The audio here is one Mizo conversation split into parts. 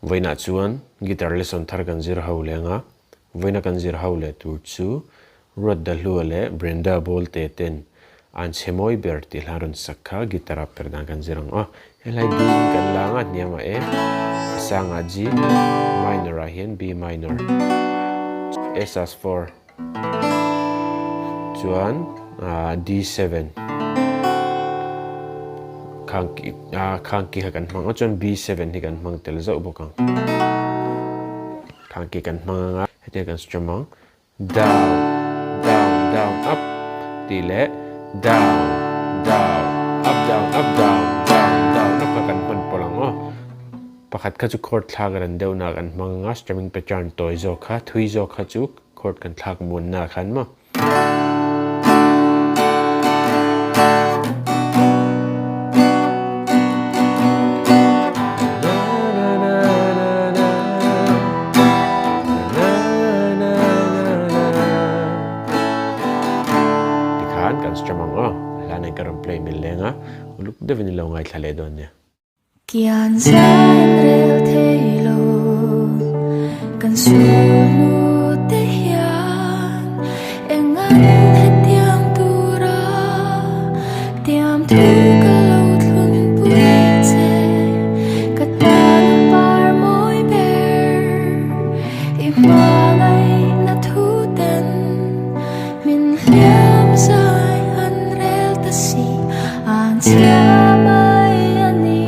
Vawiinah chuan guitar lesson thar kan zir ho leng a, vawiina kan zir ho leh tur chu Ruat Dahlua leh Brenda Bawlte ten an chhe mawi ber tih hla rawn sak kha guitar a per dan kan zir ang aw. Helai D in kan lang a, hniamah E, a sangah G, minor ah hian B minor, A sus4 chuan D7 khang khang ki kha kan hmang a chuan B7 hi kan hmang tel zauh bawk ang. Khang ki kan hmang anga hetiang kan strum ang. Down, down, down, up tih leh down, down, up, down, up, down, down, down, up kha kan hman pawlh ang aw. Pakhat kha chu chord thlak ran deuhna kan hmang anga strumming pattern tawi zawk kha, thui zawk kha chu chord kan thlak muanna khan maw. Tikhan kan strum ang aw, hla nen ka rawn play mil leng a, uluk deuhin i lo ngaithla leh dawn nia. Kian zan rel thei lo kan sulhnu te hian engan hetiang tura tiam thu ka lo thlun pui che ka tan a par mawi ber i hmangaihna thu ten min hliam zai an rel ta si an chhia mai a ni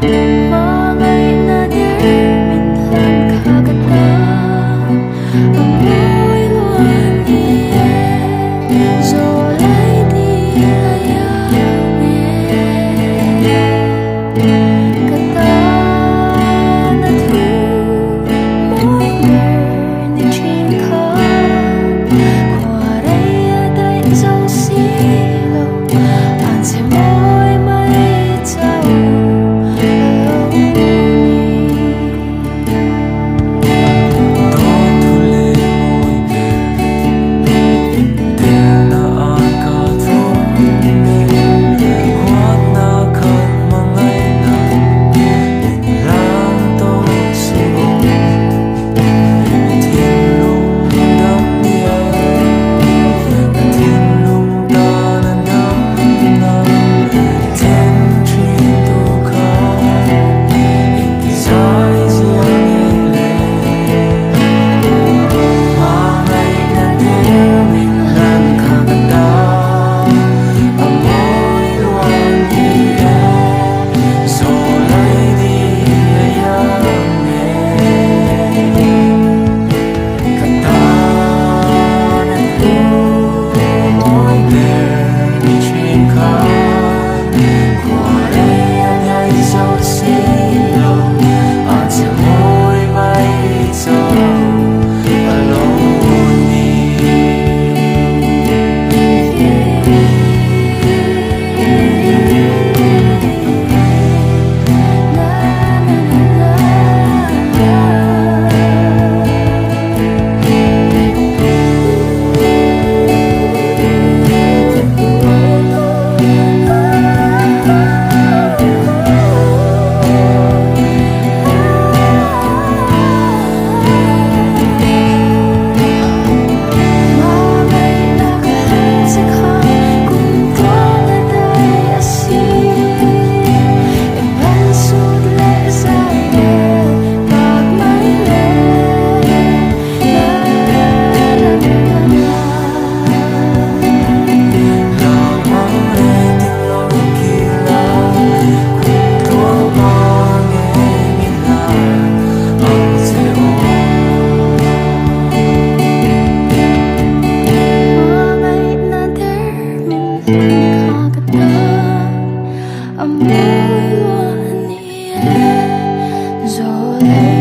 hmangaihna der min hlan kha ka tan a mawi luan ni e zawlai di a iang e ka tan a thu mawi ber ni thin kha khua rei a daih zo si lo an che mawi mai chau a lo ni. Dawn thu leh mawi ber Delna an ka thum Huatna khat hmangaihna Min hlang tawh suh I thinlung dam nia Ka thinlung tan a damna Then thin tu kha Engti zai zia nge le Hmangaihna der min hlan kha ka tan A mawi luan ni e Zawlai di a iang e Ka tan a thu mawi ber ni thin kha Khua rei a daih zo si lo A che mawi mai cho a lo ni. Hmangaihna der min hlan kha ka tan a mawi luah a ni e Zawlei.